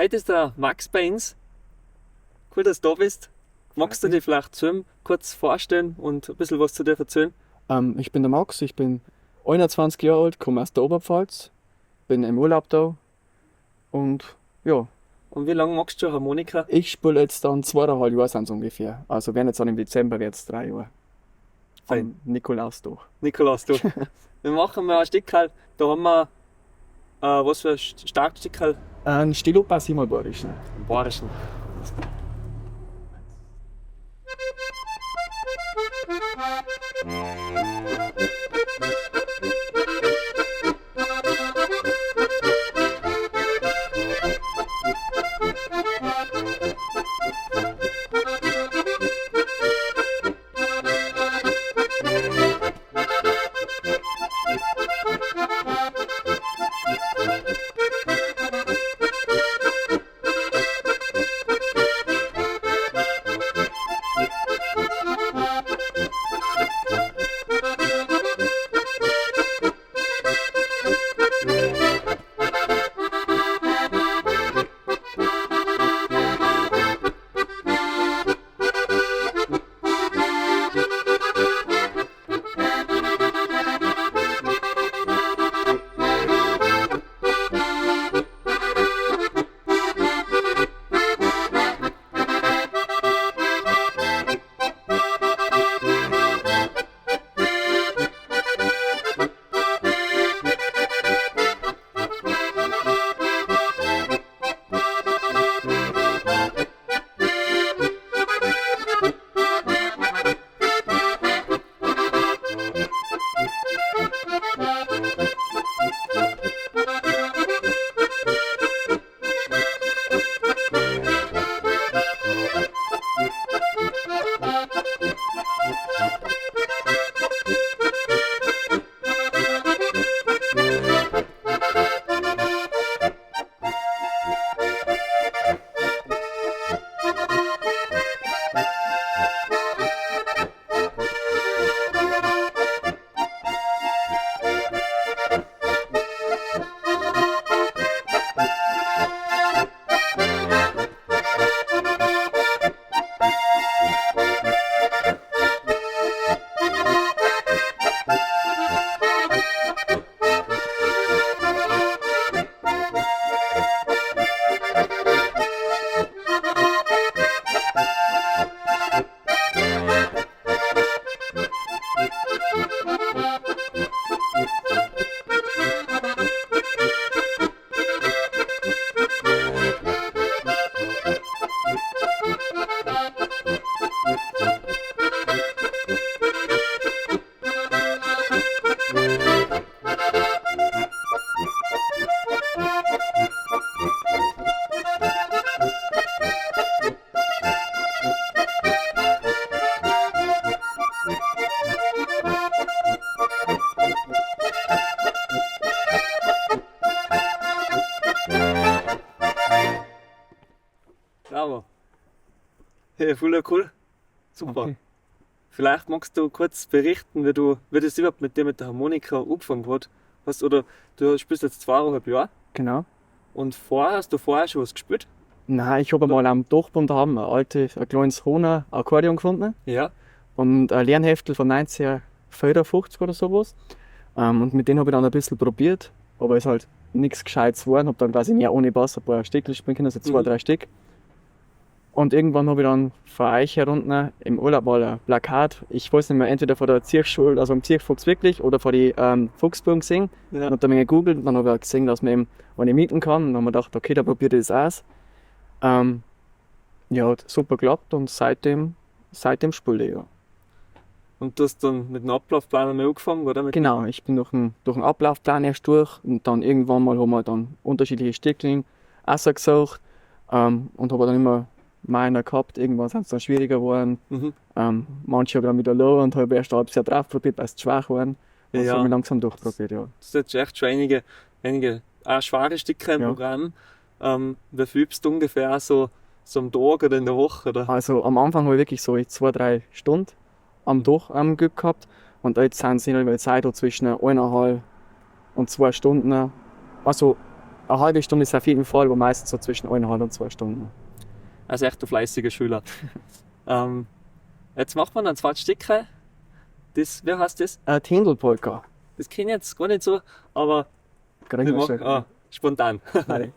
Heute ist der Max bei uns. Cool, dass du da bist. Magst du dich vielleicht zu kurz vorstellen und ein bisschen was zu dir erzählen? Ich bin der Max, ich bin 21 Jahre alt, komme aus der Oberpfalz, bin im Urlaub da und ja. Und wie lange magst du schon Harmonika? Ich spiele jetzt dann 2,5 Jahre sind es ungefähr. Also werden jetzt dann im Dezember wird's 3 Jahre. Fein. Am Nikolaustag. Nikolaustag. Wir machen mal ein Stickerl. Da haben wir, was für ein Startstickerl? Ein Stilopa Simmelbayerischen. Bayerischen. Bravo. Hey, voll cool. Super. Okay. Vielleicht magst du kurz berichten, wie das überhaupt mit dir mit der Harmonika angefangen hat. Hast, oder du spielst jetzt 2,5 Jahre. Genau. Und hast du vorher schon was gespielt? Nein, ich hab einmal am Dachboden daheim ein kleines Hohner Akkordeon gefunden. Ja. Und ein Lernheftel von 1954 oder sowas. Und mit denen hab ich dann ein bisschen probiert, aber ist halt nix Gescheites geworden. Hab dann quasi mehr ohne Bass ein paar Stickel spielen können, also 2, 3 Stück. Und irgendwann hab ich dann von euch herunten im Urlaub mal ein Plakat, ich weiß nicht mehr, entweder von der Zirchschule, also am Zirchfuchs wirklich, oder von die Fuchsburgen gesehen. Ja. Und hab dann gegoogelt und dann hab ich auch gesehen, dass man eben eine mieten kann. Und dann hab ich mir gedacht, okay, da probier ich das aus. Ja, hat super geklappt und seitdem spiele ich, ja. Und du hast dann mit dem Ablaufplan einmal angefangen, oder? Mit Genau, ich bin durch den Ablaufplan erst durch und dann irgendwann mal haben wir dann unterschiedliche Stückchen rausgesucht, und hab dann immer meiner gehabt, irgendwann sind es dann schwieriger geworden. Manche habe ich dann wieder low und habe erst ein halbes Jahr drauf probiert, weil sie zu schwach waren. Und so habe ich langsam durchprobiert, ja. Das ist jetzt echt schon einige auch schwere Stücke im Programm. Wie viel übst du ungefähr so am Tag oder in der Woche? Oder? Also am Anfang habe ich wirklich so 2, 3 Stunden am Tag geübt gehabt. Und jetzt sind es nicht mehr Zeit zwischen eineinhalb und 2 Stunden. Also Eine halbe Stunde ist auf jeden Fall, aber meistens so zwischen 1,5 und 2 Stunden. Also echt ein fleißiger Schüler. Jetzt macht man dann 2 Stücke. Das, wie heißt das? Tändelpolka. Das kenne ich jetzt gar nicht so, aber Kriegen wir schon. Ah, spontan. Nein.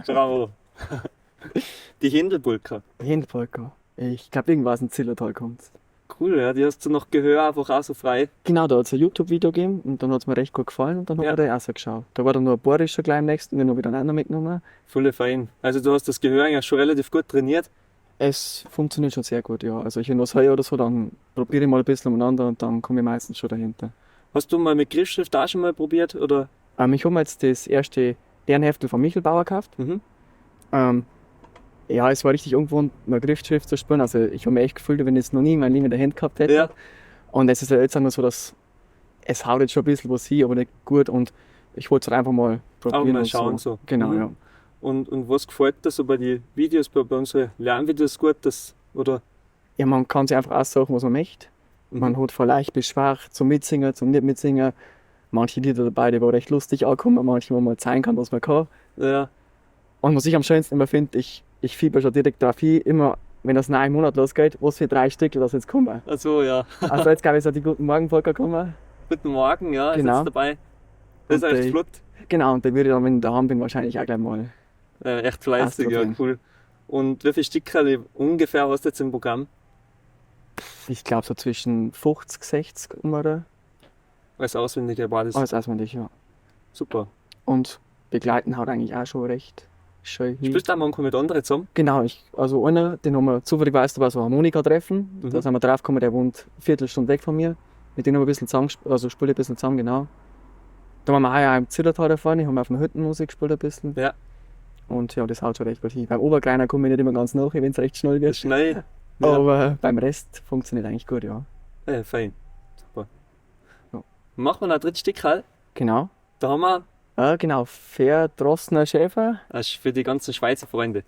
Bravo. Die Händelpolka. Händelpolka. Ich glaub, irgendwas in Zillertal kommt. Cool, ja. Die hast du noch Gehör einfach auch so frei. Genau, da hat's ein YouTube-Video gegeben und dann hat's mir recht gut gefallen und dann hab ich da auch so geschaut. Da war dann noch ein Bohrischer gleich im nächsten, den hab ich dann auch noch mitgenommen. Voll fein. Also du hast das Gehör ja schon relativ gut trainiert. Es funktioniert schon sehr gut, ja. Also ich wenn was höre oder so, dann probiere ich mal ein bisschen umeinander und dann komme ich meistens schon dahinter. Hast du mal mit Griffschrift auch schon mal probiert, oder? Ich hab mir jetzt das erste Lernheftel von Michelbauer gekauft. Ja, es war richtig ungewohnt, eine Griffschrift zu spielen. Also ich hab mich echt gefühlt, wenn ich es noch nie in meinem Leben in der Hand gehabt hätte. Und es ist ja jetzt auch nur so, dass es haut jetzt schon ein bisschen was hin, aber nicht gut. Und ich wollte es halt einfach mal probieren. Auch mal und schauen so. so. Genau, ja. Und was gefällt dir so bei den Videos, bei unseren Lernvideos gut? Das, oder? Ja, man kann sich einfach aussuchen, was man möchte. Man hat von leicht bis schwach, zum Mitsingen, zum Nicht-Mitsingen. Manche Lieder dabei, die wo recht lustig ankommen, manche, wo man zeigen kann, was man kann. Und was ich am schönsten immer finde, ich fieber schon direkt drauf hin, immer, wenn das neue Monat losgeht, was für 3 Stücke das jetzt kommen. Ach so, ja. Also jetzt glaube ich, ist auch die Guten Morgen-Polka gekommen. Guten Morgen, ja, ist jetzt dabei. Das ist Und echt die flott. Genau, und da würde ich dann, wenn ich daheim bin, wahrscheinlich auch gleich mal. Echt fleißig, ja, ausprobieren. cool. Und wie viele Stücke ungefähr hast du jetzt im Programm? Ich glaub so zwischen 50, 60 oder? Alles auswendig, ja, war das. Alles auswendig, ja. Super. Und begleiten haut eigentlich auch schon recht schön hin. Spielst du auch manchmal mit anderen zusammen? Genau, einer, den haben wir zufälligerweise, da war so ein Harmonika-Treffen. Da sind wir draufgekommen, der wohnt eine Viertelstunde weg von mir. Mit dem haben wir ein bisschen zusammen gesp-, also spiele ich ein bisschen zusammen, genau. Da waren wir auch im Zillertal da vorne, haben wir auf einer Hüttenmusik gespielt ein bisschen. Und ja, das haut schon recht gut hin. Beim Oberkleiner komme ich nicht immer ganz nach, wenn's recht schnell wird. Schnell. Ja. Aber beim Rest funktioniert eigentlich gut, ja. Ja, fein. Super. Ja. Machen wir noch ein drittes Stück halt. Genau. Da haben wir Genau, Verdrossener Schäfer. Das ist für die ganzen Schweizer Freunde.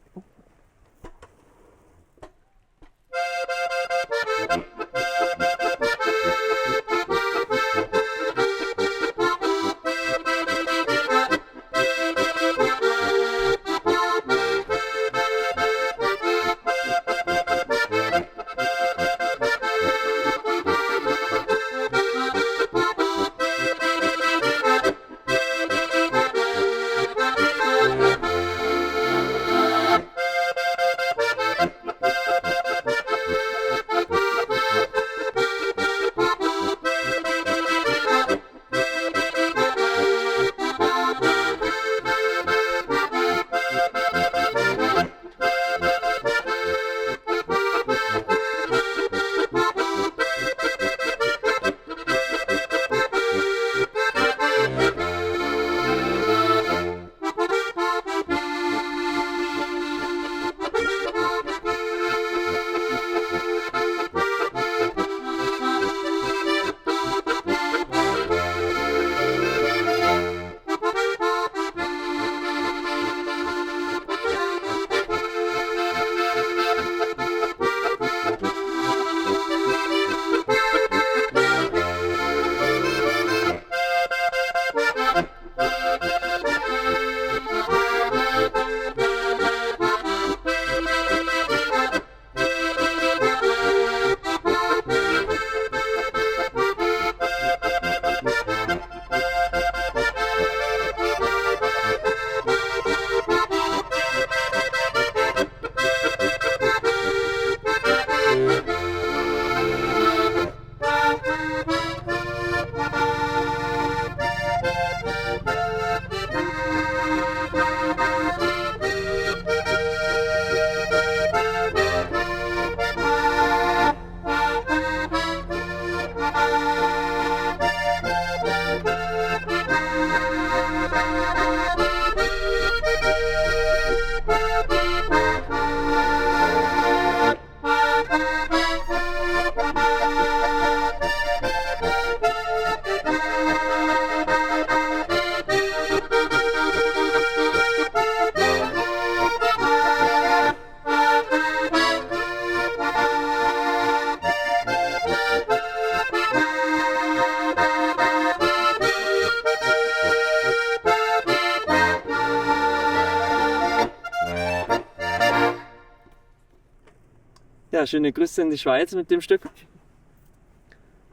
Ja, schöne Grüße in die Schweiz mit dem Stück.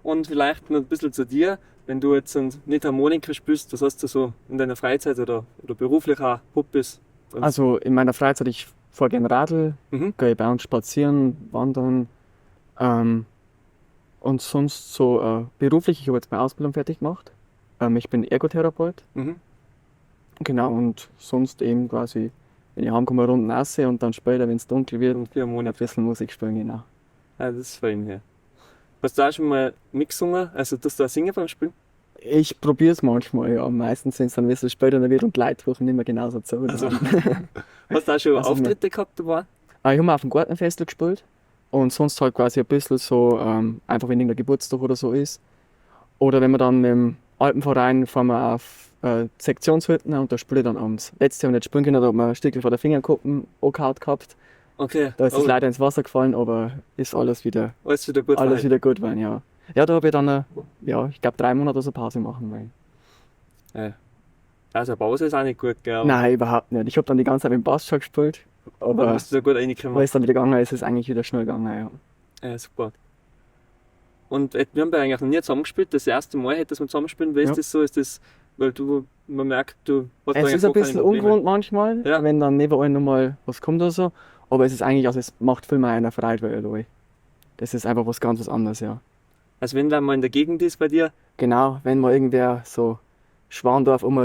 Und vielleicht noch ein bisschen zu dir, wenn du jetzt nicht Harmonika spielst, was hast du so in deiner Freizeit oder beruflich auch Hobbys? Also in meiner Freizeit, ich fahre gerne Radl, gehe bei uns spazieren, wandern. Und sonst so beruflich, ich habe jetzt meine Ausbildung fertig gemacht. Ich bin Ergotherapeut. Genau, und sonst eben quasi, wenn ich heimkomme, runden essen und dann später, wenn es dunkel wird, Und Philharmonie. ein bisschen Musik spielen, genau. Ah, das ist fein, ja. Hast du auch schon mal mitgesungen? Also tust du auch singen beim Spielen? Ich probiere es manchmal, ja. Meistens, wenn es dann ein bisschen später wird und die Leute rufen nicht mehr genauso zu. Also, hast du auch schon Also, Auftritte gehabt dabei? Ah, ich habe mal auf dem Gartenfestival gespielt und sonst halt quasi ein bisschen so, einfach wenn irgendein Geburtstag oder so ist. Oder wenn wir dann mit dem Alpenverein fahren wir auf Sektionshütten und da spiele ich dann abends. Letztes Jahr habe ich nicht spielen können, da hat man ein Stückchen vor der Fingerkuppen angehauen gehabt. Okay. Da ist es Oh, leider ins Wasser gefallen, aber ist alles wieder, alles wieder gut alles verheilt. wieder gut geworden, ja. Ja, da habe ich dann, ja, ich glaube 3 Monate so Pause machen wollen. Ja. Also eine Pause ist auch nicht gut, gell? Aber Nein, überhaupt nicht. Ich habe dann die ganze Zeit mit dem Bass schon gespielt, dann aber bist du da gut reingekommen. als es dann wieder gegangen ist, ist es eigentlich wieder schnell gegangen, ja. Ja, super. Und wir haben ja eigentlich noch nie zusammengespielt. Das erste Mal hätte wir zusammenspielen. Wie ist Ja. das so? Ist das, weil du, man merkt, du hast Es eigentlich ist ein gar keine bisschen Probleme. ungewohnt manchmal, Ja. wenn dann neben allen nochmal was kommt oder so. Aber es ist eigentlich, also es macht viel mehr einer Freude, weil das ist einfach was ganz was anderes, ja. Also wenn da mal in der Gegend ist bei dir. Genau, wenn mal irgendwer so Schwandorf um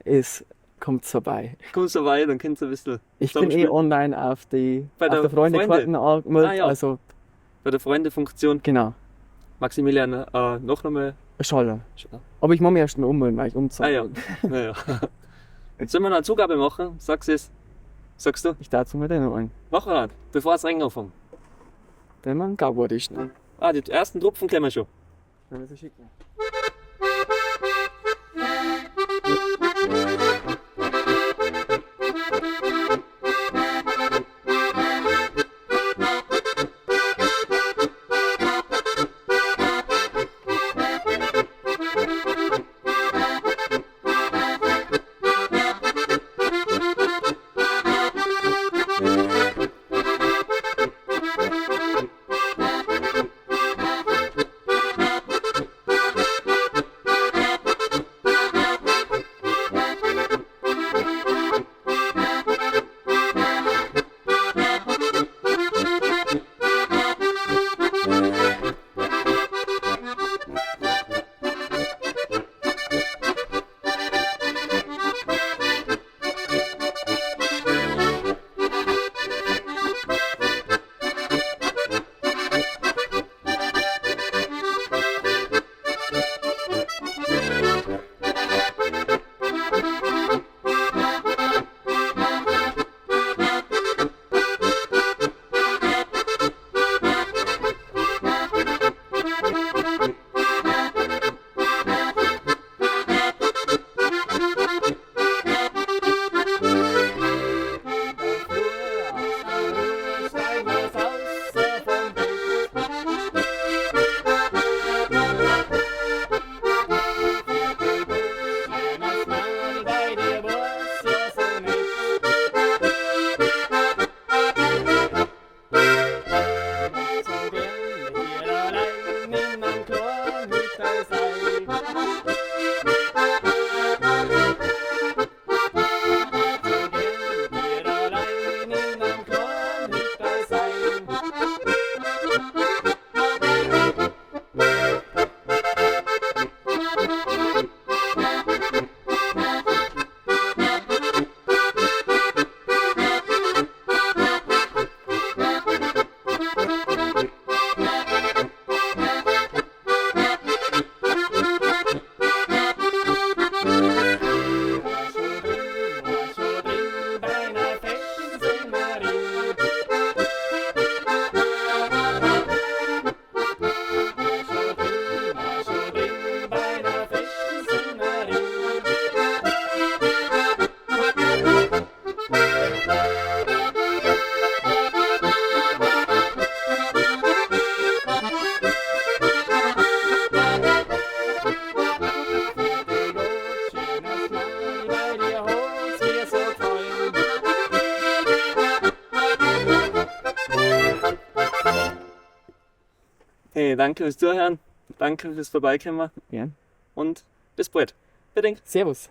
ist, kommt's vorbei. Kommst vorbei, dann könnt's ein bisschen Ich bin eh zusammenspielen. online auf die, Bei auf der der Freunde-Karten angemeldet, Ah, ja. also Bei der Freunde-Funktion. Genau. Maximilian, noch einmal. Schaller. Schaller. Aber ich muss mich erst mal ummelden, weil ich umzahlen. Ah ja. Naja. Sollen wir noch eine Zugabe machen? Sagst du es? Sagst du? Ich darf mir den noch ein. Mach mal an, bevor es Regen anfängt. Den man gab ist, ne? Ah, die ersten Tropfen kommen schon. Dann ist er schick, ne? Hey, danke fürs Zuhören, danke fürs Vorbeikommen. Gern. Und bis bald. Bitte. Servus.